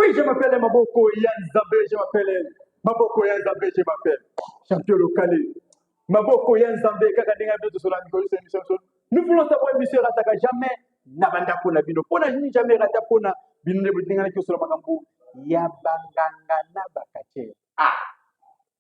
Oui, je m'appelle Maboko ya Nzambe, je m'appelle Maboko ya Nzambe, je m'appelle champion local. Maboko ya Nzambe, kaka ndenge biso tosola mikolo nyonso émission biso. Nous voulons savoir émission erataka jamais na bandako na bino. Mpona nini jamais erata mpona bino nde botinganaki kosola makambo ya banganga na bakatiere. Ah!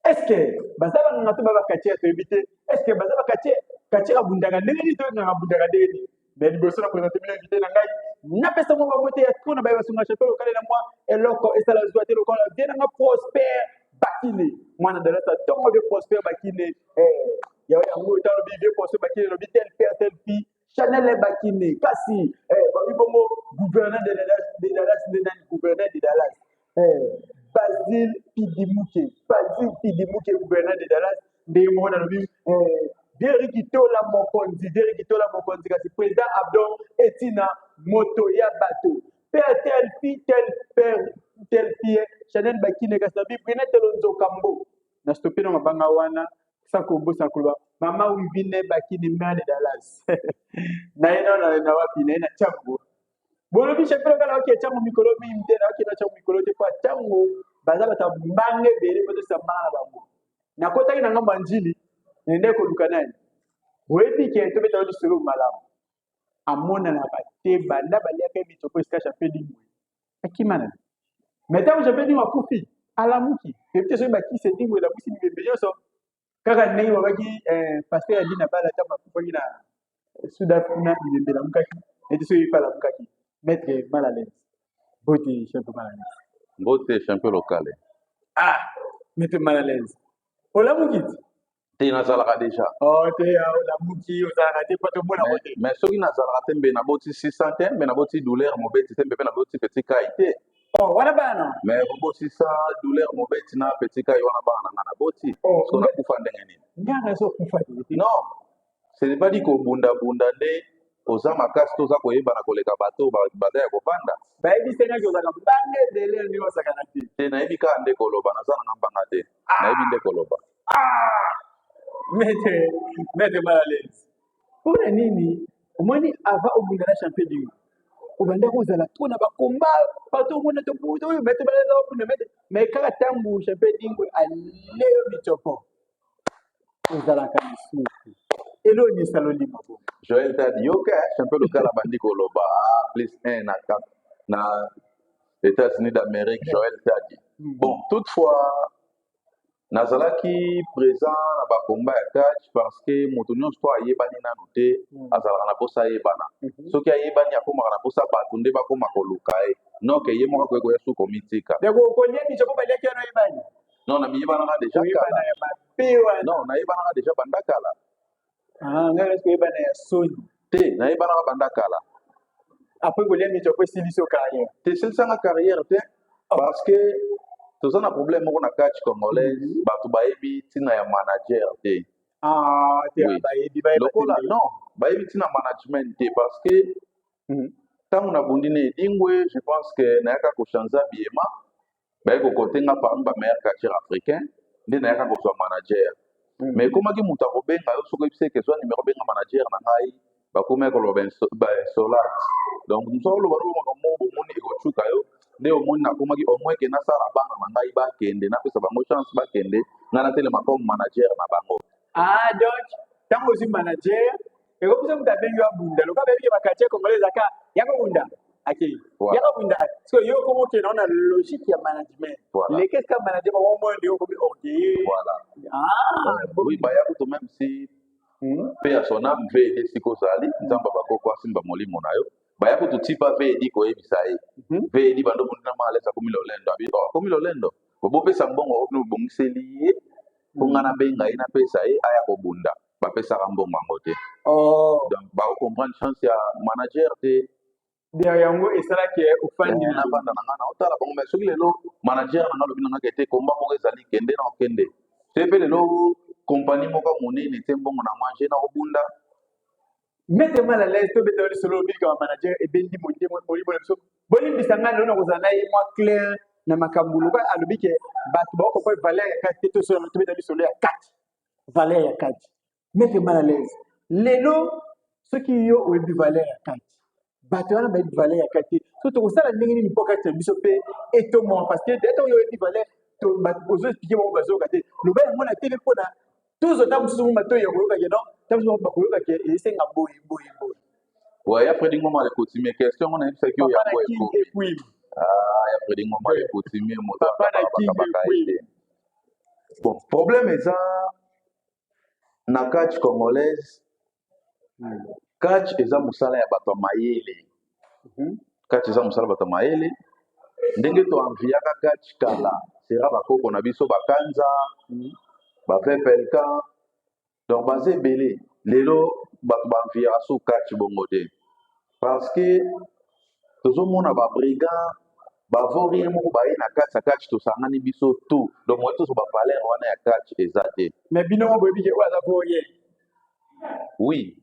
Est-ce que baza banganga to ba bakatiere toyebi te? Est-ce que baza bakatiere? Katiere abundaka ndenge nini to nganga abundaka ndenge nini? Mais liboso na présente bino invité na ngai, napesa mwa bango te ya trop na baye basunga champion lokale na mwa eloko esala zwa te lokola vie na nga Prosper Bakine. Mwana Dallas ntongo vie Prosper Bakine. Eh, ya yango etalobi vie Prosper Bakine lobi tel père tel fille. Chanel Bakine kasi eh, babi bongo gouverneur de Dallas de Dallas nde nani gouverneur de Dallas eh, Basile Pidimuke Basile Pidimuke gouverneur de Dallas ndenge moko nalobi eh, Deriki Tola mokonzi Deriki Tola mokonzi kasi président Abdon Etina moto ya bato père tel fille tel père tel fille Chanel Bakine kasi na Brunette Nzokambo na stoppe na mabanga wana sans kobosana koloba mama Wivine Bakine mère de Dallas na ye nano na wapi na ye na Tshangu bolobi champion kala oke Tshangu mikolo mingi te na oke na Tshangu mikolo te po Tshangu baza bato ya mbanga ebele po tosa mbanga na bango nakotaki na ngambo ya Njili nende koluka nani boyebi ke tobeta lisolo malamu amonanaka te banda baliaka ye mitsopo esika champion Dingwe akima na mais ntango champion Dingwe akufi alamuki toyebi te soki bakisi Dingwe elamusi bibembe nyonso kaka ndenge babaki eh, pasteur ya Dina Bala ntango akufaki na Sud Afrique kuna bibembe elamukaki neti soki epe alamukaki. Maître Malalaise, mbote champion Malalaise. Mbote champion lokale. Ah, maître Malalaise, olamuki te? Te, nazalaka déjà. Oh te, olamuki ozalaka te po tomonako te. Mais soki nazalaka te mbe naboti 600 te, mbe naboti douleur mobeti te, mbe mpe naboti petit kai te. Oh, wana bana. Mais kobosisa douleur mobeti na petit kai wana bana na nga naboti. Oh, so nakufa ndenge nini? Nga nazokufa te. Non, ce n'est pas dit kobundabunda nde oza makasi to oza koyebana koleka bato baza ya kovanda. Bayebisengaki ozalaka mbanga ebele ya ndenge osakana te. Te, nayebi kaka nde koloba, naza nanga mbanga te. Nayebi nde koloba. Ah! Maître, maître Malalaise. Mpona nini omoni avant obunda na champion du obanda kozala trop na bakomba bato omona tobuta oyo maître Malalaise obunda maître mais kaka ntango champion Dingwe aleyo mitsopo ozalaka lisusu eloni esaloli mabo. Joël Tadi yoka champion local abandi koloba ah, plus 1 na na États-Unis d'Amérique Joël Tadi. Bon, toutefois nazalaki présent na bakomba ya catch parce que moto nyonso to ayebani nanu te azalaka na posa ayebana. Soki ayebani akomaka na posa bato nde bakoma koluka ye noke ye moko akoki koya su komitika. Kolia mitsopo baliaki wana oyebani? Non, na miyebanaka déjà kala. Ya mabe wana. Non, nayebanaka déjà banda kala. Ah, ngai nasi koyebana ya soni. Te, nayebanaka banda kala. Après kolia mitsopo esilisi yo carrière? Te, esilisanga carrière te parce que toza na problème moko na catch congolaise, bato bayebi ntina ya manager te. Ah, te. Oui. Bayebi bayeba lokola te. Non, bayebi ntina management te parce que ntango nabundi na Edingwe, je pense que nayaka kochange habillement, baye kokote nga parmi bameilleur catcheur africain nde nayaka kozwa manager. Mais ekomaki moto akobenga yo soki oyebisi eke zwa numero benga manager na ngai, bakomaki koloba bainsolate. Donc mosu akoloba no makambo moko bomoni ekocuka yo nde omoni nakomaki au moins ke nasala bana na ngai bakende, napesa bango chance bakende, ngai natelema comme manager na bango. Ah, donc ntango ozwi manager ekopesa moto abengi yo abunda lokola bayebi ke baquartier congolais ezalaka ya kobunda akei. Voilà. Ya kobunda parce que yo okoma okende na logique ya management. Voilà. Leke esika manager bango moko nde okomi orgueilleux. Voilà. Ah. Oui, baya kutu même si mpe ya son âme VD esika ozali nzambe bakoko asimba molimo na yo baya kutu tipa VD koyebisa ye VD bando bundi na malesa akomi lolendo abi oh, akomi lolendo bopesa mbongo oyo bobongiseli ye mpo nga nabenga ye napesa ye aya kobunda bapesaka mbongo yango te. Oh. Donc bakocomprendre chance ya manager te. Bien, yango esalaki ofandi. Navanda na nga na otala bango mais soki lelo manager na nga alobi na nga ke te komba moko ezali kende na okende te mpe lelo kompani moko ya monene te mbongo na mange na kobunda. Maître mal à l'aise tobeta lisolo obika ba manager ebendi motema molimo na biso bolimbisa ngai lelo nakozala na ye mwa clair na makambo lokola alobi ke bato bakokopa valeur ya kati te tosola tobeta lisolo ya kati valeur ya kati. Maître mal à l'aise, lelo soki yo oyebi valeur ya kati Bato wana bayebi valeur ya kati te. So tokosala ndenge nini mpo kati na biso mpe etomwa? Parce que ntango oyo oyebi valeur, ozo expliquer bango, bazoyoka te. Loba yango na tv mpona tozwa ta mosusu mo matoi ya koyoka ke non, ta mosusu bakoyoka ke esenga boye boye boye. Ouais, ya Fredi Ngoma le coutumier, question ngo nayebisaki yo. Papa na yango King ekomi. Equim. Ah, ya Fredi Ngoma le coutumier, moto Papa na King akabaka Equim. ete bon, problème eza na catch congolaise. Catch eza mosala ya bato ya mayele. Catch eza mosala ya bato ya mayele. Ndenge toenviaka catch kala, sera bakoko na biso bakanza, bavepelka, donc baza ebele. Lelo bato baenviaka so catch bongo te, parce que tozomona babrigand, bavaurien moko baye na kati ya catch. Tosangani biso tout, donc moye tozo bavaleur wana ya catch eza te. Mais bino mo boyebi ke oyo aza vaurien? Oui,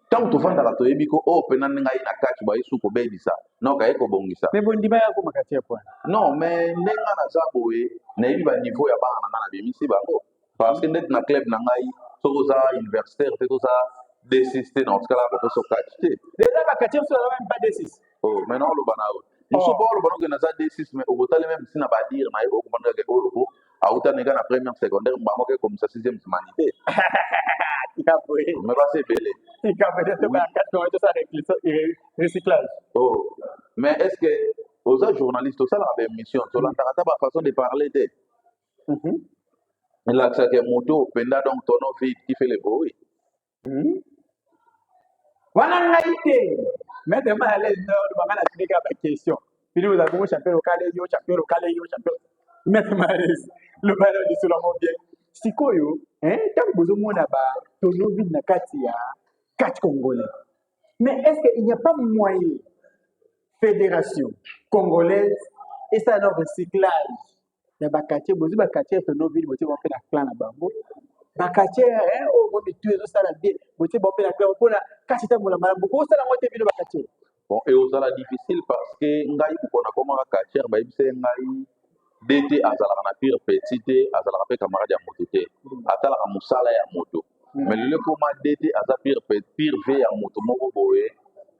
ntango tovandaka toyebi ko oyo mpena ndenge aye na catch, baye su kobebisa donc aye kobongisa. Mais bondima ya koma kati ya pwana? Non, mais ndenge nga naza boye, nayebi baniveau ya bana na nga, nabimisi bango, parce que ndeti na club na ngai, soki oza universitaire te, toza D6 te, na otikalaka kopesa catch te. Déjà bakati mosusu aza même pas D6. Oh, maintenant oloba na yo mosusu mpo oloba noke naza D6, mais okotali même si na badire na ye, okomona kaka oyo ko auta neka na première secondaire, bango ke komisa sixième humanité. Tika boye. Mais basi ebele. Tika boye, tobaya kati kongo, tosala recyclage. Oh, mais est ce que oza journaliste, osalaka baémission, tolandaka ata bafaçon de parler te, elakisaka moto mpenza, donc tonneau vide qui fait le bruit. Wana ngai te, maître ma à l'aise banga na tindika baquestion. Bino bozala bongo champion local, yo champion local, yo champion. Maître ma à l'aise, loba na lisolo yango bien. Sikoyo ntango bozomona batonneau vide na kati ya catch congolais, mais est ce que il n'y a pas moyen fédération congolaise esala na recyclage ya bacatcheurs? Bozwi bacatcheurs tonneau vide, botie bango mpe na clan na bango. Bacatcheurs oyo mo mitu ezosala bien, botie bango mpe na clan mpona kasi etambola malamu. Bokosala yango te, bino bacatcheurs? Bon, ekozala difficile, parce que ngai moko nakomaka catcheur, bayebisa ye ngai DT azalaka na pire petit te, azalaka mpe camarade ya moto te, atalaka mosala ya moto. Mais lelo ekoma DT aza pire pire v ya moto moko boye,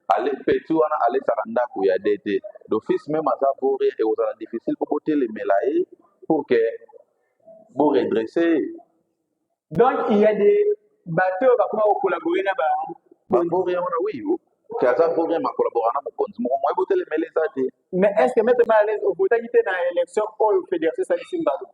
ale petit wana alesaka ndako ya DT d'office, même aza vaurien. Ekozala difficile mpo botelemela ye pour que boredresse ye. Donc il y a des bato oyo bakoma kocollaborer na ba bavaurien wana, oui, ke aza vaurien, makolabora na mokonzi moko, moye botelemela eza te. Mais est ce que maître Malès ovotaki te na élection oyo fédération esalisi mbalo?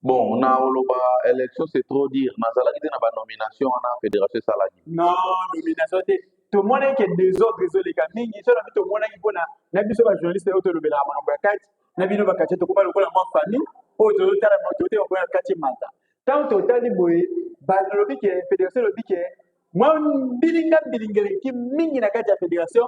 Bon, na oloba élection, c'est trop dire. Nazalaki te na banomination wana fédération esalaki. Non, nomination te. Tomonaki ke désordre ezoleka mingi. So na bi tomonaki mpona na biso bajournaliste oyo tolobelaka makambo ya kati na bino bakati, tokoma lokola mwa famille oyo tozotala totema mpona kati mata. Ntango totali boye, balobi ke fédération elobi ke mwa mbilinga mbilinga eleki mingi na kati ya fédération,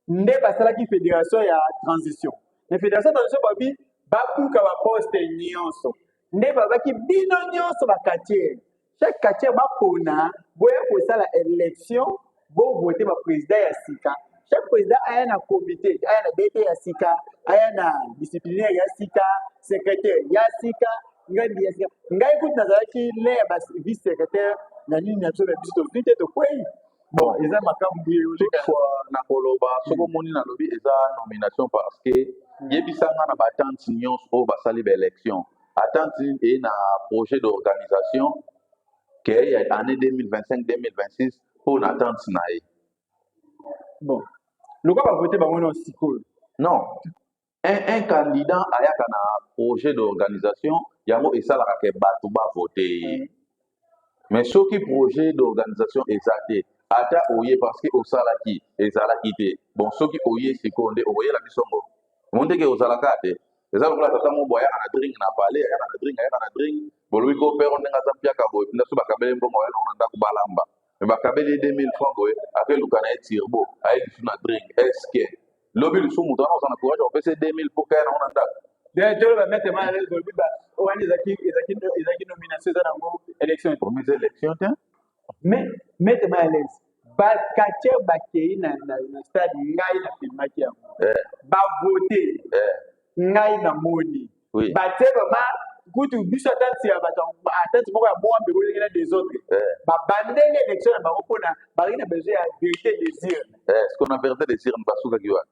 nde basalaki fédération ya transition. Na fédération ya transition, babi babuka baposte nyonso, nde babaki bino nyonso bacatcheurs, chaque catcheur bapona, boya kosala élection, bovote baprésident ya sika. Chaque président aya na comité, aya na DT ya sika, aya na disciplinaire ya sika, secrétaire ya sika, ngai ya sika. Ngai kutu nazalaki le ya vice secrétaire na nini na biso, na biso tozwi te, tokwei. Bon, eza makambo Toutefois, na koloba, soki omoni nalobi eza nomination, parce que yebisanga na batante nyonso oyo basali baélection, attente eye na projet d'organisation ke ya année 2025 2026 mpo na attente na ye. Bon, lokola bavote bango na sikoyo. Non, un candidat ayaka na projet d'organisation, yango esalaka ke bato bavote ye. Mais soki projet d'organisation eza te, ata oye, parce que osalaki ezalaki te. Bon, soki oye sikoyo nde okoyela biso ngo, mo ndenge ozalaka te. Eza lokola tata mo boye ayaka na drink na palais, ayaka na drink, ayaka na drink. Bolobi ko pere ndenge aza mpiaka boye mpenza, so bakabeli mbongo, aya nango na ndako balamba, mais bakabeli ye 2000 francs boye, akeluka na ye turbo, aye lisusu na drink. Est ce que lobi lisusu moto wana oza na courage akopesa ye 2000 mpo kaya nango na ndako? Toloba maître Malès, olobi wana ezalaki nomination, eza nango élection te. Promise élection te. Mais maître Malès, bacatcheurs bakei na stade, ngai na filmaki yango, bavote, ngai namoni batie vraiment kutu biso atante ya bato, atante moko ya mwambe boyenge na des autres, babandeli élection na bango mpona bazalaki na besoin ya vérité des urnes. Ce qu'on a vérité des urnes, basukaki wapi?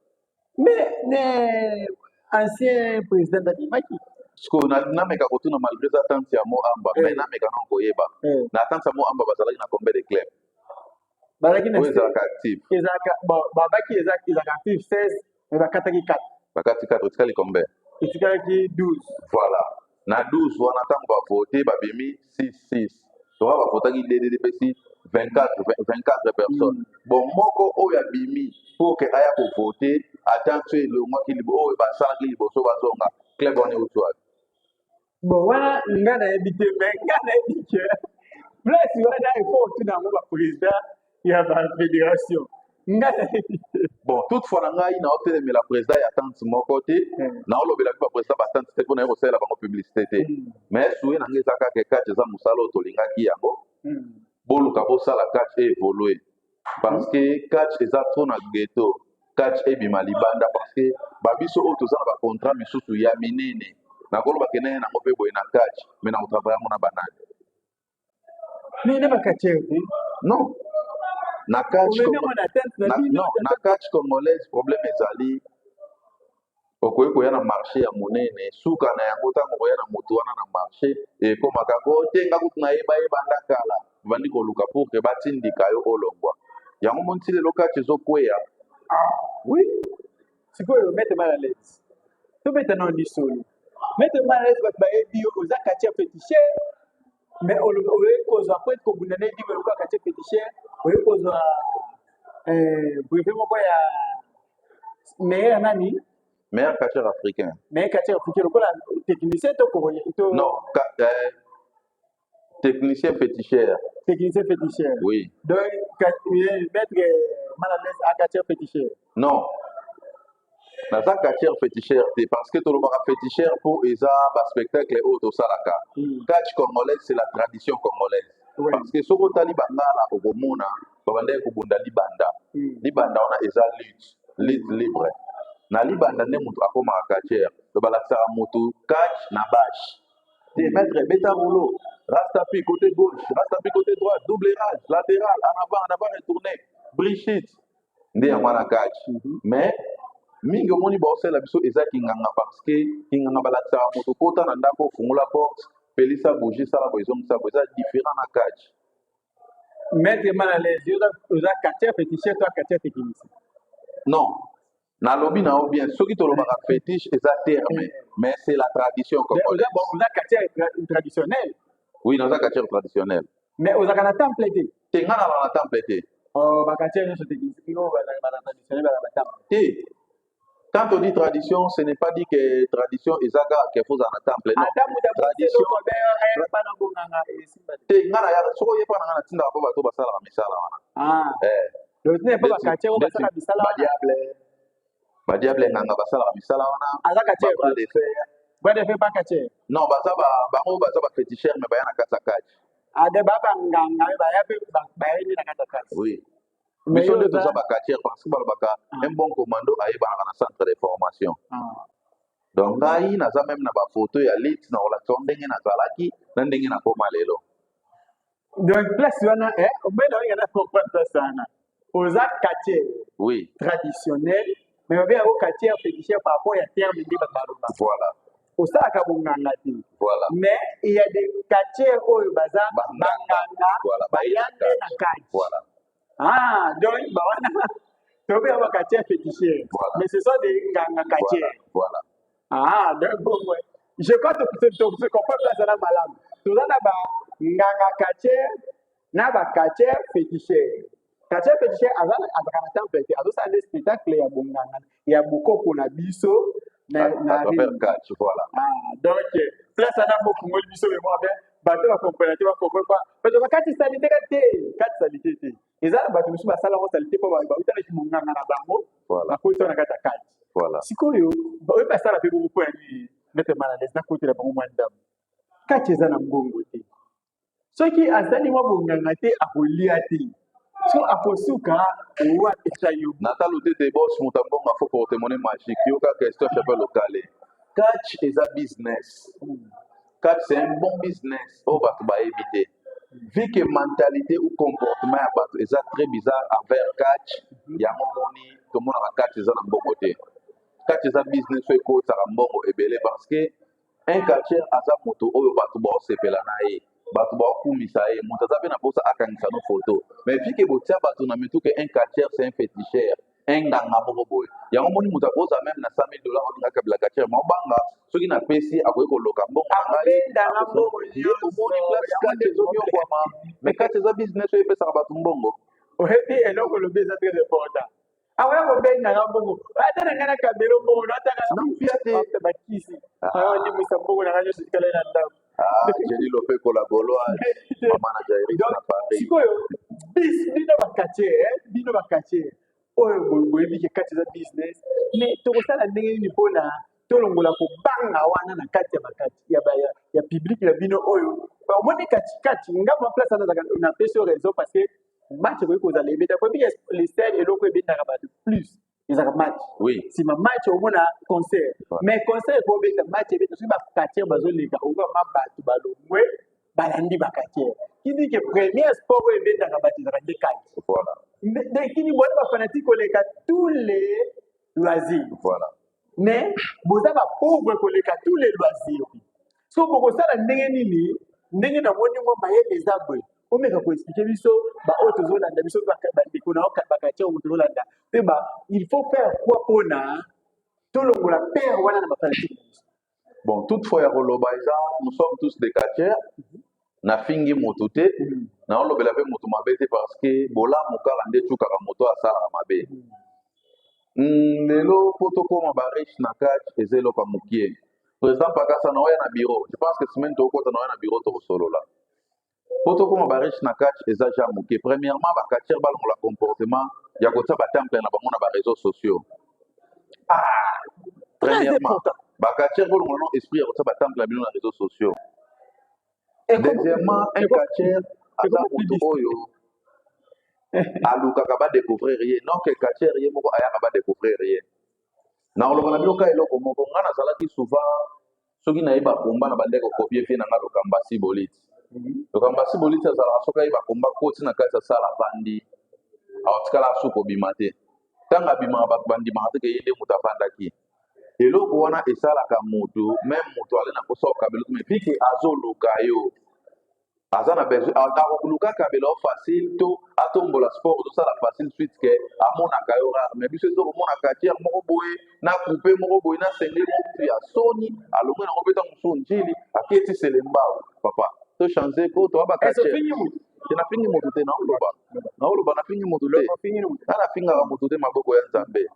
Mais ne ancien président abimaki. Sikoyo nameka kotuna, malgré eza tante ya Mo Amba, mais nameka na koyeba, na tante ya Mo Amba bazalaki na combien de club? Bazalaki na Oyo ezalaka active. Ezalaka, bon, babaki ezalaka active 16, mais bakataki 4. Bakati 4, etikali combien? Etikalaki 12. Voilà, na 12 wana, ntango bavote, babimi 6 6, toka bavotaki ddd, epesi 24, 24 personnes. Bon, moko oyo abimi pour ke aya kovote, ata nso elongwaki oyo basalaki liboso, bazonga club wana euti wapi? Bon, wana nga nayebi te, mais nga nayebi ke place wana, il faut otuna yango baprésident ya bafédération, nga nayebi te. Bon, toutefois na ngai naotelemela président ya tante moko te, naolobela mpe baprésident batante te mpona ye kosalela bango publicité te, mais souhait na ngai eza kaka catch eza mosala oyo tolingaki yango. Boluka bosala catch évolue, parce que catch eza trop na ghetto. Catch ebima libanda, parce que babiso oyo toza na bacontrat misusu ya minene, nakoloba ke ndenge nango mpe boye na catch, mais na kotravaille yango na banani? Mais na bacatcheur te. Non, na catch Omemi yango na tente na bino. Non, na catch congolaise, problème ezali, okoki koya na marché ya monene, suka na yango, ntango koya na motu wana na marché, ekomaka kotenga kutu nayeba yebanda kala, bandi koluka pour ke batindika yo olongwa yango. Moni ti lelo catch ezokweya, oui. Sikoyo, maître Malalès, tobeta nao lisolo. Maître Malalès, bato bayebi yo oza catcheur féticheur, mais oyoki kozwa po ete kobunda na edimo lokola catcheur féticheur, oyoki kozwa brevet moko ya meilleur nani? Meilleur catcheur africain. Meilleur catcheur africain lokola technicien to to? Non, technicien féticheur. Technicien féticheur. Oui. Donc maître Malalès a catcheur féticheur? Non, naza catcheur féticheur te, parce que tolobaka féticheur mpo eza baspectacle oyo tosalaka. Catch congolaise, c'est la tradition congolaise, parce que soki otali bangala, okomona babandaki kobunda libanda. Libanda wana eza lutte libre. Na libanda nde moto akomaka catcheur, to balakisaka motu catch na bâche te. Maître, beta rouleau, rastapi côté gauche, rastapi côté droite, double rage latéral, en avant, en avant, retourné, brichit, nde yango wana catch. Mais mingi omoni baosalela biso eza kinganga, parce que kinganga balakisaka moto kota na ndako, ofungola porte, pelisa bougie, sala boye, ezongisa boye, eza différent na catch. Maître Malalès, oza catcheur féticheur to catcheur technicien? Non, nalobi na yo bien, soki tolobaka fétiche, eza terme, mais c'est la tradition congolaise. Oza catcheur traditionnel? Oui, naza catcheur traditionnel. Mais ozalaka na temple te? Te, nga nala na temple te. Bacatcheur nyonso technicien oyo bazala traditionnel, bala batemple. Te, quand on dit tradition, ce n'est pas dit que tradition eza kaka ke faut ozala na temple, non. Tradition te, nga na yaka, soki oyepa na nga, natindaka mpo bato basalaka misala wana. Badiable, badiable, nganga basalaka misala wana. Bras de fer. Bras de fer, pas catcheur? Non, baza bango baza baféticheur, mais baya na kati ya catch. Ade ba banganga baya mpe bayeli na kati ya catch. Oui, biso nde toza bacatcheur, parce que balobaka un bon commando ayebanaka na centre de formation. Donc ngai naza même na bafoto ya lutte na kolakisa ndenge nazalaki na ndenge nakoma lelo. Donc place wana, obena olinga na comprendre place wana, oza catcheur Oui. traditionnel, mais babe yango catcheur féticheur par rapport ya terme nde bato baloba. Voilà. Osalaka bonganga te. Voilà. Mais il y a des catcheurs oyo baza banganga, baya nde na kati. Voilà. Ah, donc bawana tobe yango catcheur féticheur, mais ce sont des nganga catcheur. Voilà. Ah, donc bon, ouais. Je crois que tu comprends place wana malamu. Toza na banganga catcheur na bacatcheur féticheur. Catcheur féticheur azalaka na temple te, azosala nde spectacle ya bonganga ya bokoko na biso. Na travers catch, voilà. Ah, donc place wana bofungoli biso mémoire bien, bato bacomprendre te, bacomprendre pas, bato bakati saleté ka te, kati saleté te. Eza na bato mosusu basala yango saleté mpo bautanaki monganga na bango, bakoti wana kati ya kati. Sikoyo oyo basala mpe bongo mpo ya nini? Maître Malalès, nakotela bango mwa ndambo. Kati eza na mbongo te. Soki asali mwa bonganga te, akolia te, so akosuka owapesa yo. Natalo te te, boss, moto ambongo afo porte-monnaie magique. Yoka question, chef locale, catch eza business. Catch, c'est un bon business oyo bato bayebi te. Vu que mentalité ou comportement ya bato eza très bizarre envers catch, yango moni tomonaka catch eza na mbongo te. Catch eza business oyo ekotisaka mbongo ebele, parce que un catcheur aza moto oyo bato baosepela na ye, bato baokumisa ye, moto aza mpe na mposa akangisa no photo. Mais vu que botia bato na mitu ke un catcheur, c'est un féticheur, un nganga moko boye, yango moni moto akozala même na 100 000 $ olinga kabila catcheur ma obanga soki napesi, akoki koloka mbongo na ngai. Akobendanga mbongo. Nde omoni place catch ezonyokwama, mais catch eza business oyo epesaka bato mbongo. Oyebi eloko olobi eza très important. Akoya kobendanga mbongo, ata na ngai nakabelo mbongo nataka. Nampia te. Bakisi alimwisa mbongo na ngai nyonso etikala na ndako. Ah, Jenny Lopeko la Gauloise, mama na Jairis na Paris. Sikoyo bino bacatcheurs, bino bacatcheurs oyo boyebi ke kati eza business, mais tokosala ndenge nini mpona tolongola kobanga wana na kati ya bakati ya public na bino oyo omoni katikati? Nga mwa place wana napesi yo raison, parce que match ekoki kozala ebeta po ebiki le seul eloko ebendaka bato plus ezalaka match. Nsima match omona concert, mais concert ekobeta, match ebeta, soki bacatcheurs bazoleka, okama bato balongwe, balandi bacatcheurs. Qui dit que premier sport oyo ebendaka bato ezalaka nde kati. Kini bona bafanatique koleka tous les loisirs. Mais boza bapauvre koleka tous les loisirs. So bokosala ndenge nini? Ndenge namoni mwa mayele eza boye, omeka koexpliquer biso baoyo tozolanda biso, bandeko na bacatcheurs oyo tozolanda mpe ba il faut faire quoi mpona tolongola peur wana na bafanatique na biso? Bon, toutefois ya koloba eza, nous sommes tous des catcheurs. Nafingi moto te, naolobela mpe moto mabe te, parce que bolamu kaka nde etukaka moto asalaka mabe. Lelo mpo tokóma bariche na catch eza eloko ya mokie. Président Pakasa, na oya na bureau, je pense que semaine tokokota na oya na bureau, tokosolola. Mpo tokóma bariche na catch eza ja moke. Premièrement, bacatcheurs balongola comportement ya kotia batemple na bango na baréseaux sociaux. Ah, premièrement, bacatcheurs bolongola no esprit ya kotia batemple na bino na réseaux sociaux. Deuxièmement, un catcheur aza moto oyo alukaka badécouvrir ye, non ke catcheur ye moko ayaka badécouvrir ye. Na koloba na bino ka eloko moko, nga nazalaki souvent, soki nayeba komba na bandeko copier vie na nga Lokamba Siboliti. Lokamba Siboliti azalaka, soki ayeba komba, koti na kati ya sala, avandi, aotikala asu kobima te. Ntango abimaka, bato bandimaka te ke ye nde moto avandaki. Eloko wana esalaka motu, même moto ale na posa okabela, mais vu que azoluka yo, aza na besoin, akokoluka kabela o facile to atombola sport, ozosala facile suite ke amonaka yo rare. Mais biso eza komona quartier moko boye na coupe moko boye na singlet moko ya soni, alongwe nango mpe ntango mosusu njili aketi selembao. Papa, tochange ko toa bacatcheurs te. Nafingi motu te, naoloba, naoloba, nafingi motu te. Nga nafingaka motu te, maboko ya Nzambe.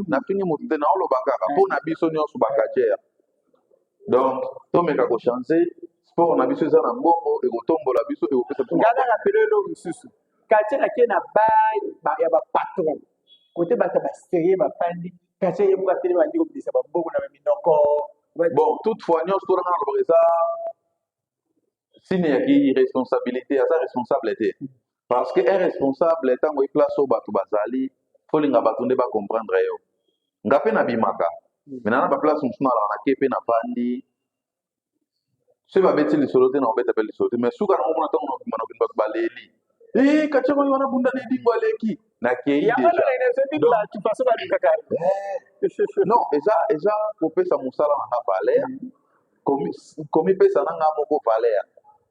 Nafingi motu te, naoloba kaka mpo na biso nyonso bacatcheurs. Donc tomeka kochange sport na biso, eza na mbongo, ekotombola biso, ekopesa biso. Nga na rappeler eloko mosusu: quartier nake na ba ya bapatron kote, bato basérieux bafandi, quartier ye moko atelemi, bandi kobimisa bambongo na baminoko. Bon, toutefois nyonso tolanga na lobaka eza signe ya irresponsabilité. Aza responsable te, parce que un responsable, ntango ye place oyo bato bazali, folinga bato nde bacomprendre yo. Nga mpe nabimaka, me na baplace mosusu nalaka, nake mpe navandi, soki babeti lisolo te, na kobeta mpe lisolo te. Mais suka nango mona, ntango nabima, nakende, bato baleli e katiako wana bunda na edingo aleki, nakei. Déjà non, eza kopesa mosala na nga valeur, komipesa na nga moko valeur,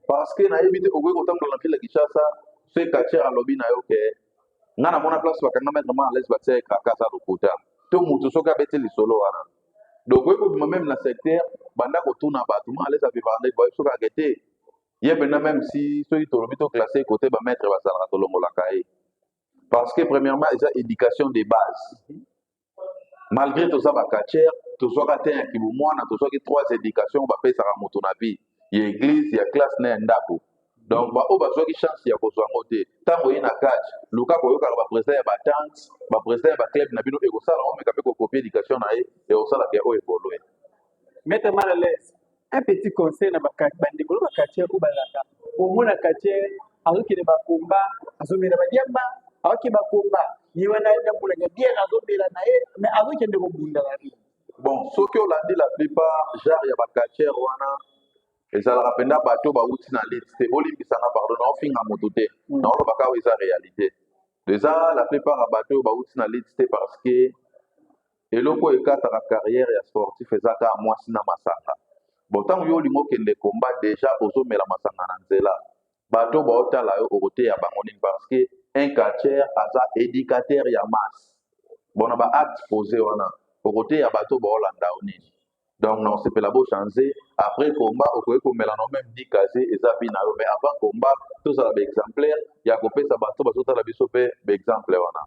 parce que nayebi te okoki kotambola na ville ya Kinshasa, soki quartier alobi na yo ke nga namona place bakanga maître ma alaise, batia ye kraka, aza lokuta. To motu soki abeti lisolo wana, donc okoki kobima même na secteur, banda kotuna bato ma alaise avivaka ndenge bayebi, soki ake te ye mpenza, même si soki tolobi toclasse côté bamaître bazalaka, tolongolaka ye, parce que premièrement eza éducation de base. Malgré toza bacatcheurs, tozwaka te ya kibomwana, tozwaki trois éducation bapesaka moto na vie: ya église, ya classe na ya ndako. Donc baoyo bazwaki chance ya kozwa yango te, ntango oye na catch, luka koyokaka baprésident ya batante, baprésident ya baclub na bino, ekosala omeka mpe kocopier éducation na ye, ekosalaka oyo évolue. Maître Mal à l'aise, un petit conseil na bandeko no bacatcheurs oyo bazalaka omona catcheur azokende bakomba, azomela badiamba, aoke bakomba, ye wana na molanga bière azomela na ye, mais azokende kobunda na ring. Bon, soki olandi la plupart genre ya bacatcheurs wana, Ezalaka mpenza bato bauti na lutte te. Bolimbisanga, pardon, naofinga moto te, naolobaka oyo eza réalité. Eza la plupart ya bato oyo bauti na lutte te, parce que eloko oyo ekataka carrière ya sportif eza kaka mwasi na masanga. Bon, ntango yo olingi okende combat, déjà ozomela masanga na nzela, bato baotala yo, okoteya bango nini? Parce que un catcheur aza éducateur ya masse. Bon, na baacte posé wana, okoteya bato baolanda yo nini? Donc na osepela bochange. Après combat, okoki komela no même 10 casier, eza vie na yo, mais avant combat, tozala baexemplaire ya kopesa bato bazotala biso mpe baexemple wana.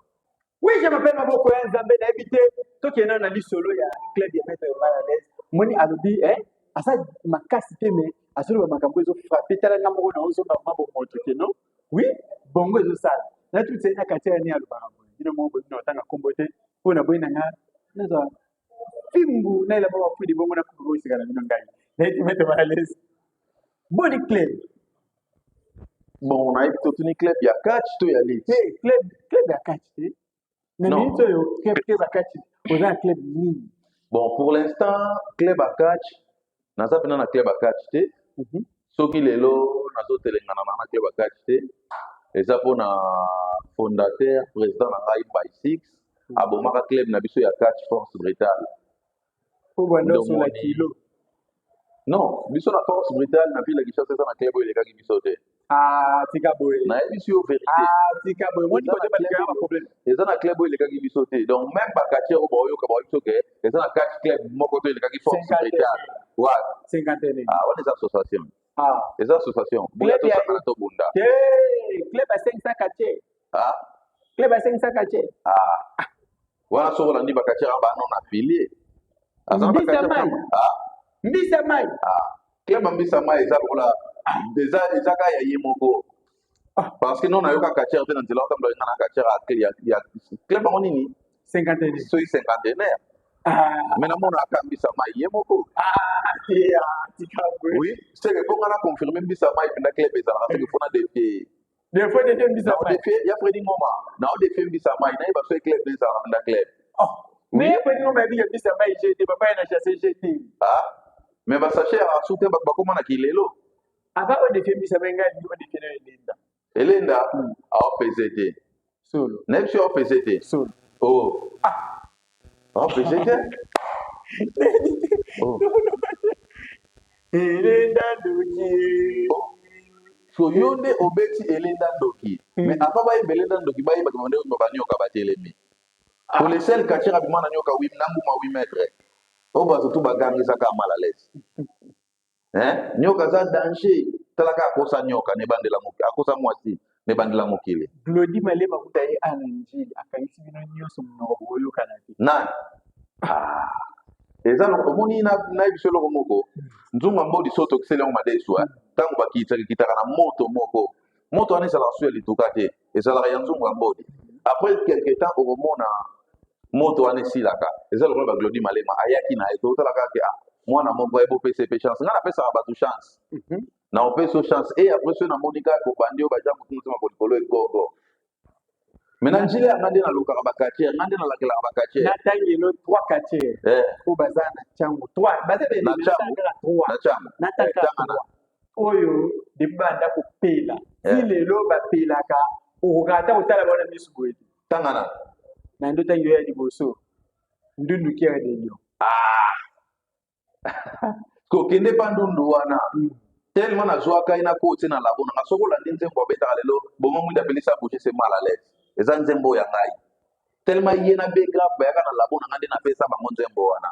Oui, je m'appelle Maboko ya Nzambe. Nayebi te, tokenda na lisolo ya club ya maître Mal à l'aise. Moni alobi aza makasi te, mais azoloba makambo ezofrappe. Tala, nga moko na ozonga mabo moto ke no. Oui, bongo ezosala na tuti na kati ya nini alobaka boye. Bino moko boye, bino otanga nkombo te mpo na boye na nga nazwa fimbu na elamba bafudi bongo na kubu esika na bino. Ngai nayebi, maître Mal à l'aise, boni club? Bon, nayebi, totuni club ya catch to ya lutte? Te, club ya catch te. Na minute oyo, club ya catch, oza na club nini? Bon, pour l'instant, club ya catch, naza mpena na club ya catch te. Soki lelo nazotelengana na club ya catch te, eza mpona fondateur, président na ngai by six, abomaka club na biso ya catch, Force Brutale. Po banda osola kilo. Non, biso na Force Brutale na ville ya Kinshasa, eza na club oyo elekaki biso te. Ah, tika boye. Nayebisi yo vérité. Ah, tika boye, moni kote balikaka ba problème. Eza na club oyo elekaki biso te. Donc même bacatcheurs oyo baoyoka, baoyebi biso ke eza na catch club moko to elekaki Force Brutale. Wa Cinquantenaire. Ah, wana eza association. Eza association boya, tosangana, tobunda. Te, club ya 500 catcheurs. Ah. Club ya 500 catcheurs. Ah, wana soki olandi bacatcheurs wana bano na pilier. Mbisa mai. Mbisa mai. Club ya Mbisa Mai eza lokola eza kaka ya ye moko, parce que non, nayoka catcheur te na nzela otambola nga na catcheur ya club yango nini. Cinquantenaire. Soki cinquantenaire, mais namonaka Mbisa Mai ye moko. Oui, seke mpo nga na confirme Mbisa Mai mpenza club ezalaka, seke fona défier. Des fois défier Mbisa Mai. Défier ya Fredi Ngoma, na odéfier Mbisa Mai, nayeba soki club ezalaka mpenza club. Mais Fredi Ngoma yebika Mbisa Mai gt papa ye na chasse gt. Ah, mais basachet ya su te, bato bakóma na kilelo. Avant odéfier Mbisa Mai, ngai odéfier na Elenda. Elenda aopese te. Solo. Nayebi so aopese te. Solo. Oh, aopese te. Oh. Elenda ndoki. So yo nde obeti Elenda ndoki, mais avant bayeba Elenda ndoki, bayebaka bande oyo banyoka batelemi. Pour le seul catcheur abima na nyoka na mbuma 8 mètre oyo bato tu bagangisaka mal à l'aise, hein? Nyoka aza danger. Talaka, akosa nyoka na ebandela, akosa mwasi na ebandela mokili. Glodi Malema kuta ye ana Njili akangisi bino nyonso monoko, boyokana te. Nani? Ah. Eza omoni, nayebi biso eloko moko, nzunga mbodi so tokiseli yango madesu. Ntango bakitisaka, ekitaka na moto moko. Moto wana ezalaka su ya lituka te, ezalaka ya nzungu ya mbodi. Après quelque temps, okomona moto wana esilaka. Eza lokola baglodi Malema ayaki na ye, totala kaka ke ah, mwana moko aye, bopesa epe chance. Ngai napesaka bato chance, na opesa yo chance e après soki namoni kaka kobandi oyo baja motu motema kolikolo egogo. Mais na nzela ya nga nde nalukaka bacatcheurs, nga nde nalakelaka bacatcheurs. Natangelo trois catcheurs oyo baza na ntango, trois baza. Na Tshangu. Trois. Na Tshangu. Nataka Tanga na oyo depuis banda kopela ti lelo bapelaka, okoka ata kotala bango na misu boye te. Tanga na Na ndo ntangi oyo ya liboso, Ndundu Kiere de Lion. Kokende mpa Ndundu wana, tellement nazwaka ye, nakoti na labo nanga. Soki olandi nzembo abetaka lelo, bongo mwinda apelisa bouger, c'est mal à l'aise, eza nzembo ya ngai. Tellement ye na Begrave bayaka na labo na ngai, nde napesa bango nzembo wana,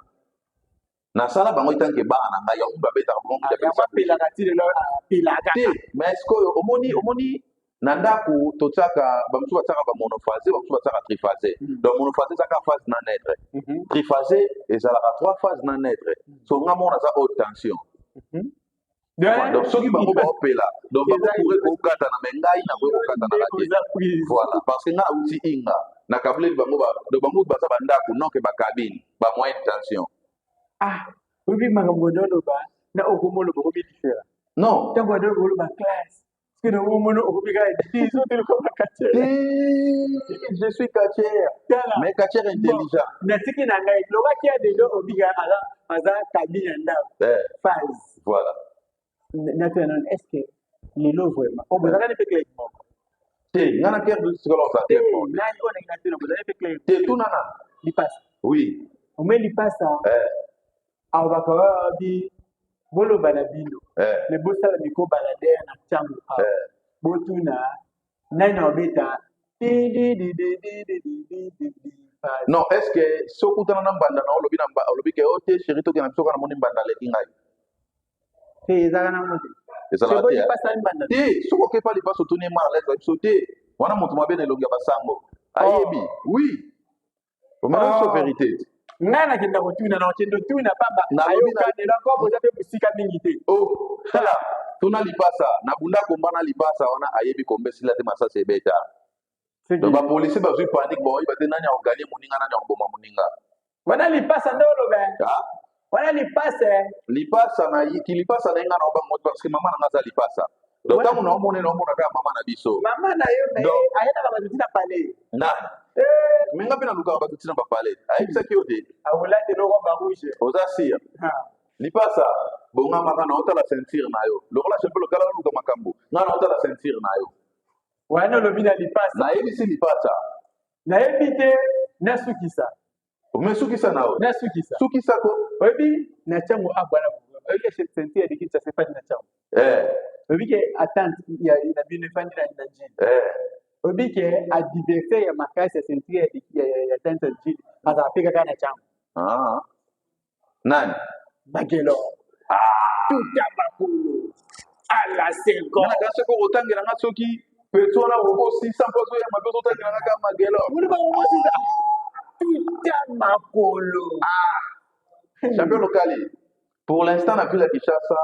nasala bango etanke bana na ngai. Yango babetaka bongo mwinda. Yango apelaka ti lelo, apelaka. Te, mais sikoyo omoni na ndako totiaka, bamosusu batiaka bamonophasé, bamosusu batiaka triphasé. Donc monophasé ezaka phase na neutre, triphasé ezalaka trois phase na neutre. So nga moko naza haute tension. Donc soki bango baopela, donc bakokoki kokatana, mais ngai nakoki kokatanaka te. Voilà, parce que ngai auti inga na kabuleli bango donc bango baza bandako noke bacabine bamoyenne tension. Ah, oyebi makambo oloba na okomoloba okomi différent. Non. Ntango oloba, oloba classe, parce que omona okomi kaka dizo te lokoma catcheur. Je suis catcheur, mais catcheur intelligent. Natiki na ngai lobaki ya lelo, obika aza cabine ya ndako, phase. Voilà. Natuna nano, est ce que lelo vraiment o bozalaki mpe club moko? Te, nga na Claire tikala ozala te. Club moko. Nani oyo nangi natuna, bozalaki mpe club? Te, tuna na Lipasa. Oui. Ome lipasa. Alobaka wabi boloba na bino. Me bosala micro baladeur na ntango awa. Botuna nani abeta. Non, est ce que soki okutana na mbanda na olobi na olobi ke o te, chéri, tokenda biso kaka, namoni mbanda aleki ngai? Te, ezalaka nango te. Ezalaka te. Lipasa mbanda. Te, soki okepa lipasa, otuni ye mal à l'aise, biso te wana moto mabe na elongi ya basango ayebi. Oui, omena biso vérité. Ngai nakenda kotuna, na okende otuna pamba. Ayokanela ko boza mpe mosika mingi te. Oh, tala, tuna lipasa, nabunda komba na lipasa wana, ayebi komba esila te, masasi ebeta. Donc bapolisier bazwi panique, baoyeba te nani akoganye moninga, nani akoboma moninga. Wana lipasa nde oloba. Wana lipasa. Lipasa na ye, kilipasa na ye, ngai na obango parce que mama na nga aza lipasa. Donc ntango naomona, naomona kaka mama na biso. Mama na yo, me ayelaka bato ntina pale. Nani? Me nga mpe nalukaka bato ntina bapale, ayebisaki yo te. Akolata eloko barouge. Oza sire. Lipasa, bongamaka na otala ceinture na yo lokola champion lokala, oluka makambo, ngai na otala ceinture na yo. Wana olobi na lipasa. Nayebisi lipasa. Nayebi te, nasukisa. Me sukisa na yo. Nasukisa. Sukisa ko. Oyebi na ntango abwana, oyebi ke ceinture ya Kinshasa efandi na ntango. Oyebi ke attente ya na bino efandi na Njili. Oyebi ke adversaire ya makasi ya ceinture ya tante ya Njili azala mpe kaka na ntango. Ah. Nani? Bagelo tuta makolo à la seconde. Nga soki okotangela nga, soki petit wana okosisa mpo azoya mabe, ozotangela nga kaka magelo. Moni bakokosisa tuta makolo. Champion Lokali, pour l'instant na ville ya Kinshasa,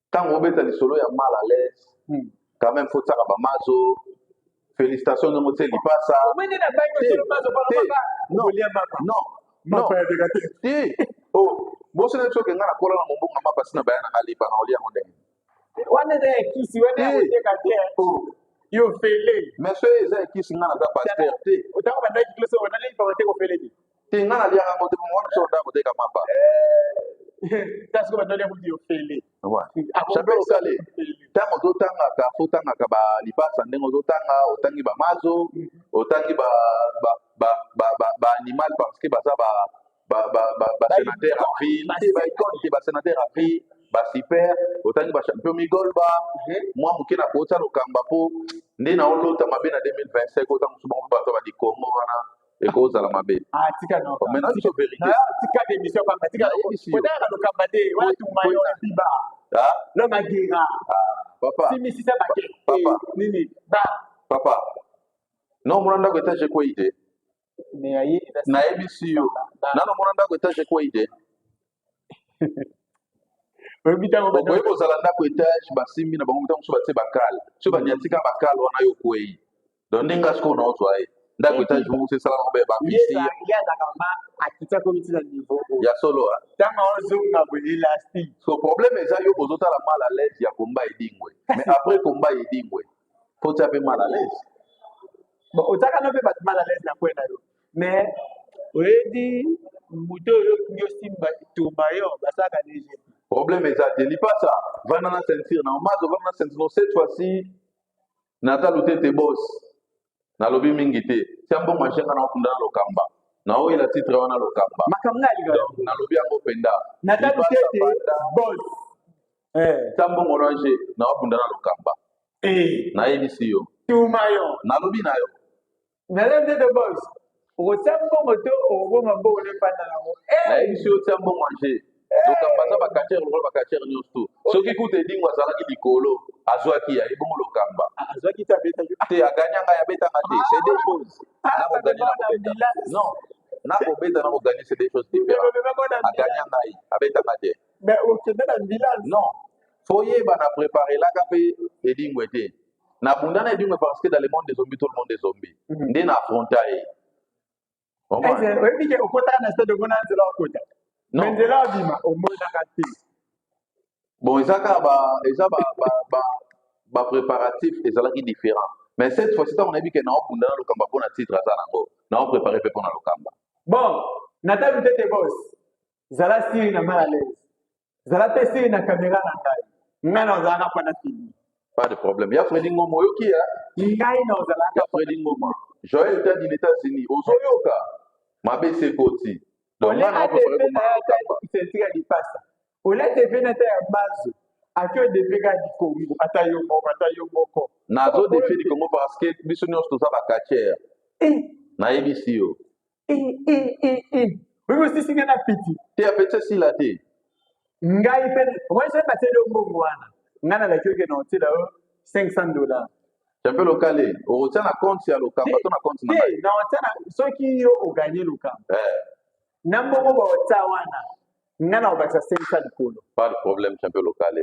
ntango obeta lisolo ya mal à l'aise, quand même faut tiaka bamazo. Félicitation ndenge otie lipasa. Omoni na bangi osolo mazo. Non, non, non, te. Oh, boso na biso ke nga nakola na mombongo mapa, si na baya na nga lipa na olia yango ndenge. Wana eza ya kisi, wana ya koteka te. Yo fele. Mais so eza ya kisi, nga naza pasteur te. Otango bandaki kloso wana, lipa te, kofele te. Te, nga naliaka yango te. Wana biso ndako koteka mapa. Tasiko bandaki yango yo fele. Champion Lokale, ntango ozotangaka, fo otangaka balipasa ndenge ozotanga, otangi bamazo, otangi baanimal, parce que baza basénateur à vie te, baicone te, basénateur à vie, basuper. Otangi bachampion migolba mwa moke na kotia lokamba mpo nde na olota mabe na 2025, ota mosu bango bato badi Kongo wana ekozala mabe. Tika. Mais na biso vérité. Tika démission pamba, tika. Kotanga lokamba te, wana tuma yo biba lo magera. Papa. Simisisa bake. Papa. Nini ba. Papa, non, mona ndako étage ekwei te. Nayebisi yo nano, mona ndako étage ekwei te. Oyebi ntango okoki kozala ndako étage, basimbi na bango, ntango mosusu batie bakale, soki baniatika bakale wana, yo okwei. Donc ndenge sikoyo naozwa ye ndako étage moko esala nango bafisi. Ye azalaka ma akiti, akomi ntina niveau. Ya solo. Ntango ozonga boye, élastique. So problème eza yo ozotala mal à l'aise ya komba Edingwe, mais après komba Edingwe, faut tia mpe mal à l'aise. Bon, otiaka no mpe bato mal à l'aise na kwe na yo, mais oyebi moto oyo okingi osimba tumba yo, basalaka léger. Problème eza te. Lipasa, vanda na ceinture na omazo, vanda na ceinture. No, cette fois-ci natalu te te, boss, nalobi mingi te. Tia mbongo ajenga na okunda na lokamba, naoyela titre wana lokamba. Makambo nga alingaka. Donc nalobi yango mpenza. Natalu te te, boss. Tia mbongo na je na okunda na lokamba. Nayebisi yo. Tuma yo. Nalobi na yo. Natalu te te, boss, okotia mbongo to okoboma mbongo nde fanda nango. Nayebisi yo, tia mbongo age. Lokamba aza bacatcheur lokola bacatcheur nyonso tu. Soki kuta Edingo azalaki likolo, azwaki ya ebongo lokamba. Azwaki te, abetaki. Te, aganya ngai, abetanga te, c'est deux choses. Nakoganye na kobeta, non, nakobeta na koganye, c'est deux choses différentes. Aganya ngai, abetanga te. Mais okende na ambulance. Non, faut yeba na préparelaka mpe Edingwe te. Nabunda na Edingwe parce que dans le monde des zombies, tout le monde est zombie. Nde na affronta ye. Oyebi ke okotaka na stade, omona nzela okota, mais nzela obima omonaka te. Bon, eza kaka ba eza ba préparatif ezalaki différent, mais cette fois-ci, ntango nayebi ke naobunda na lokamba mpo na titre aza nango, naoprépare mpe mpo na lokamba. Bon, natabi te te, boss, zala siri na mal à l'aise, zala mpe siri na caméra na ngai. Ngai nazalaka mpo na fini. Pas de problème. Ya Fredi Ngoma oyoki ya? Ngai nazalaka. Ya Fredi Ngoma. Joël Tadi na États-Unis ozoyoka mabe se ekoti. Donc ngai na préféré koma ceinture ya lipasa. Olia defe na ta ya mazo. Ake odefe kaka likongo ata yo moko ata yo moko. Nazo defe likongo parce que biso nyonso toza ba catcheur. Eh. Nayebisi yo. Eh, eh, eh, eh. Oyebi osisi ngai na piti. Te apeti esila te. Ngai mpe omoni soki batieli yo mbongo wana ngai nalaki oke na otiela yo 500 $. Champion Lokale, okotia na compte ya Lokamba to na compte na ngai? Te, na otia na soki yo oganye Lokamba. Eh. Na mbongo baotia wana ngai na kobakisa 500 likolo. Pas de problème, champion Lokale.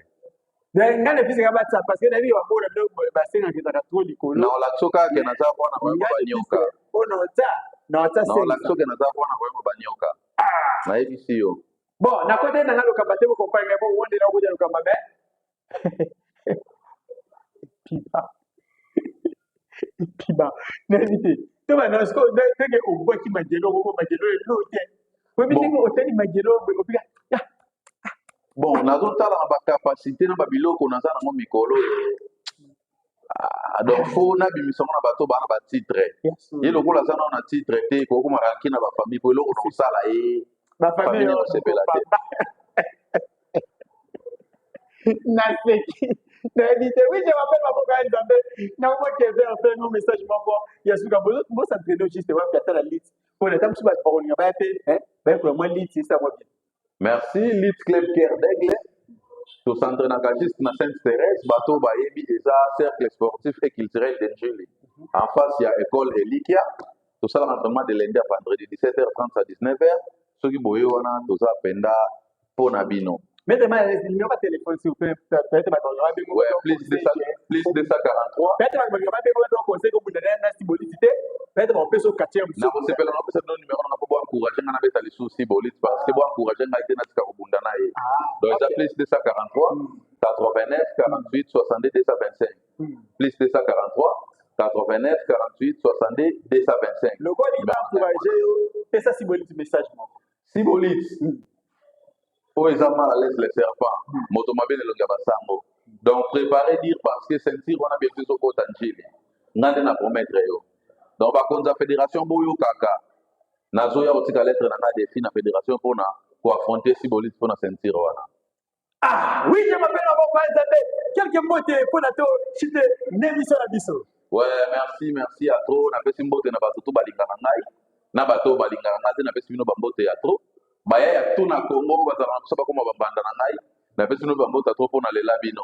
Donc ngai na fisika batia parce que nayebi bango na bino basengaka ezalaka trop likolo. Na olakisa kaka ke naza mwana koyeba banyoka. Oyo na otia na otia 500. Na olakisa ke naza mwana koyeba banyoka. Ah. Nayebisi yo. Bon, nakoteli na ngai Lokamba te, bokomprendre ngai po wonde na okotia Lokamba mais piba piba nayebi te to bana sikoyo ndenge obwaki majelo moko majelo elo te oyebi ndenge otali majelo obika. Bon, nazotala na bacapacité na babiloko naza nango mikolo oyo. Ah, donc fo nabimisa ngo na bato bana batitre. Ye lokola aza nao na titre te, kokoma ranki na bafamille po eloko na kosala ye famille osepela te. Naseki, nayebi te. Oui, je m'appelle maboko ya Nzambe. Nakomoki eve afe ngo message moko ya suka. Bosentraîne juste wapi ata na lit mpona ata mosusu bato bakolinga baya mpe bayekola mwa lit esa mwa bien. Merci. Lit Club Cœur d'Aigle, tosentraînaka juste na Sainte Thérèse. Bato bayebi eza cercle sportif et culturel de Njili, en face ya école Elikia. Tosalaka entraînement de lundi à vendredi, 17h30 à 19h. Soki boye wana, toza penda mpo na bino. Maître Maya, numéro de téléphone, s'il vous plaît, peut-être bato balinga babengo. Ouais, plus 200, plus 243. Peut-être bato balinga babengo bato conseil kobunda na siboliti te, peut-être bakopesa yo quartier mosusu. Nakosepela napesa bino numéro nanga mpo boencourage nga nabeta lisusu siboliti, parce que boencourage ngai te natika kobunda na ye. Donc eza plus 243 89 48 62 225, plus 243 89 48 62 225. Lokola olingi baencourage yo, pesa siboliti message moko. Siboliti oyo eza mal à l'aise, le serpent, moto mabe na elongi ya basango. Donc préparer dire, parce que ceinture wana bientôt ezokota Njili. Nga nde na promettre yo. Donc bakonzi ya fédération, boyokaka, nazoya kotika lettre na nga défi na fédération mpona koaffronter Siboliti mpona ceinture wana. Ah oui, je m'appelle maboko ya Nzambe. Quelques mots te mpona to chite n'émission na biso. Ouais, merci, merci ya trop. Napesi mbote na bato to balingaka ngai na bato oyo balingaka ngai te. Napesi bino bambote ya trop. Baya ya tu na Congo bazalaka na biso, bakoma bambanda na ngai. Napesi bino bambote ya trop mpo nalela bino.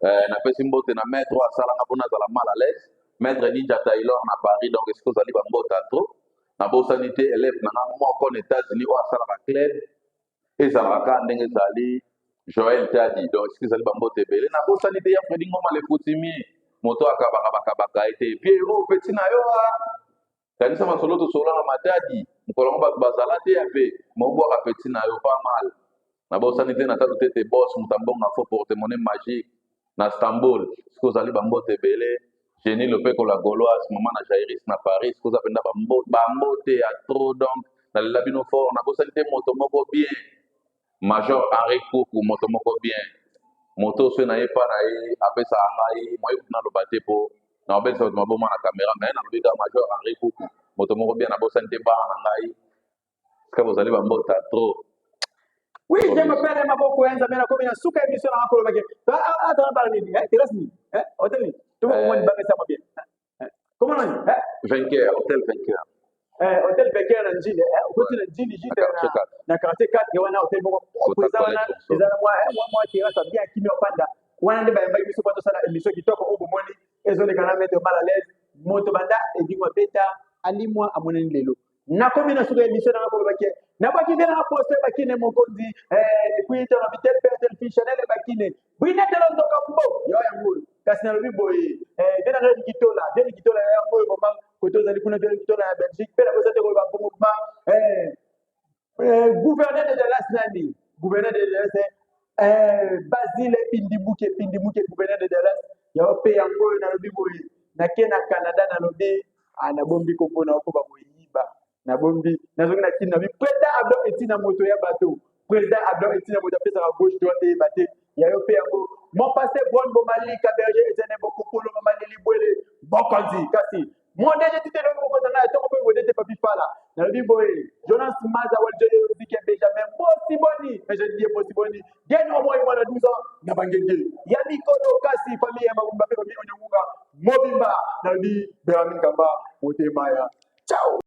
Napesi mbote na maître oyo asalanga mpo nazala mal à l'aise, maître Ninja Taylor na Paris. Donc esika ozali, bambote ya trop. Nabosani te élève na nga moko na États-Unis oyo asalaka club ezalaka kaka ndenge ezali, Joël Tadi. Donc esika ezali, bambote ebele. Nabosani te ya Fredi Ngoma le coutumier, moto akabaka bakabaka ye te. Piero petit na yo a kanisa masolo tosolola na Matadi mokolo yango, bato bazala te ya mpe mobwaka petit na yo pas mal. Nabosani te na tatu te te boss moto ambonga faux porte-monnaie magique na Istanbul. Soki ozali, bambote ebele. Jenny Lopeko la Gauloise, mama na Jairis na Paris, soki oza mpenza, bambote ya trop. Donc nalela bino fort. Nabosani te moto moko bien, major Henri Kuku, moto moko bien, moto soki na ye mpa na ye apesaka ngai moye kutu naloba te mpo na obelisa bato maboma na caméra, mais nalobi kaka major Henri Kuku, moto moko bien. Nabosani te bana na ngai sika bozali, bambota trop. Oui, je m'appelle maboko ya Nzambe. Nakomi na suka émission na kolobaki atala bala nini, terrasse nini, hôtel nini, tokomoni bangesa mwa bien. Comment nani? Vainqueur, hôtel Vainqueur. Hôtel Vainqueur na Njili. Okoti na Njili juste na quartier 4 wana, hôtel moko propre eza wana, eza na mwa terrasse ya bien, kimia ofanda wana. Nde bayambaki biso mpo tosala émission kitoko oyo bomoni ezoleka na maître mal à l'aise, moto banda edingwa beta alimwa amonani lelo. Nakomi na suka émission nanga kolobaki nabwaki nde na poste bakine mokonzi ekuita na bitel père tel fille Chanel bakine bwinetelo nzoka mbo yo yango oyo. Kasi nalobi boye, nde nanga Rikitola, nde Rikitola ya yango oyo mama kote ozali kuna, nde Rikitola ya Belgique mpe nakosa te koloba bongo ma gouverneur de Dallas nani, gouverneur de Dallas Basile Pindimuke, Pindimuke, gouverneur de Dallas yango mpe yango oyo. Nalobi boye, nake na Canada, nalobi nabombi kombo na mpo bakoyiba, nabombi. Nazongi na kini, nabi président Abdon Etina, moto ya bato, président Abdon Etina, moto apesaka gauche droite eyeba te. Ya yo mpe yango. Mon pasteur Bon Bomalika Berger Etienne Bokukulu Mama Lili Bwele Bokonzi kasi mon DG Tite Longo Mokonzi na ngai ya ntongo mpe Bodete Papi Fala nalobi boye Jonas Maza Waljoye Ozike Benjamin Bosi Boni mais je dis Bosi Boni Gen Omoi mwana 12 ans na bangenge ya mikolo kasi famille ya Mabumba mpe famille Onyongunga mobimba nalobi Benjamin Kamba motema ya ciao.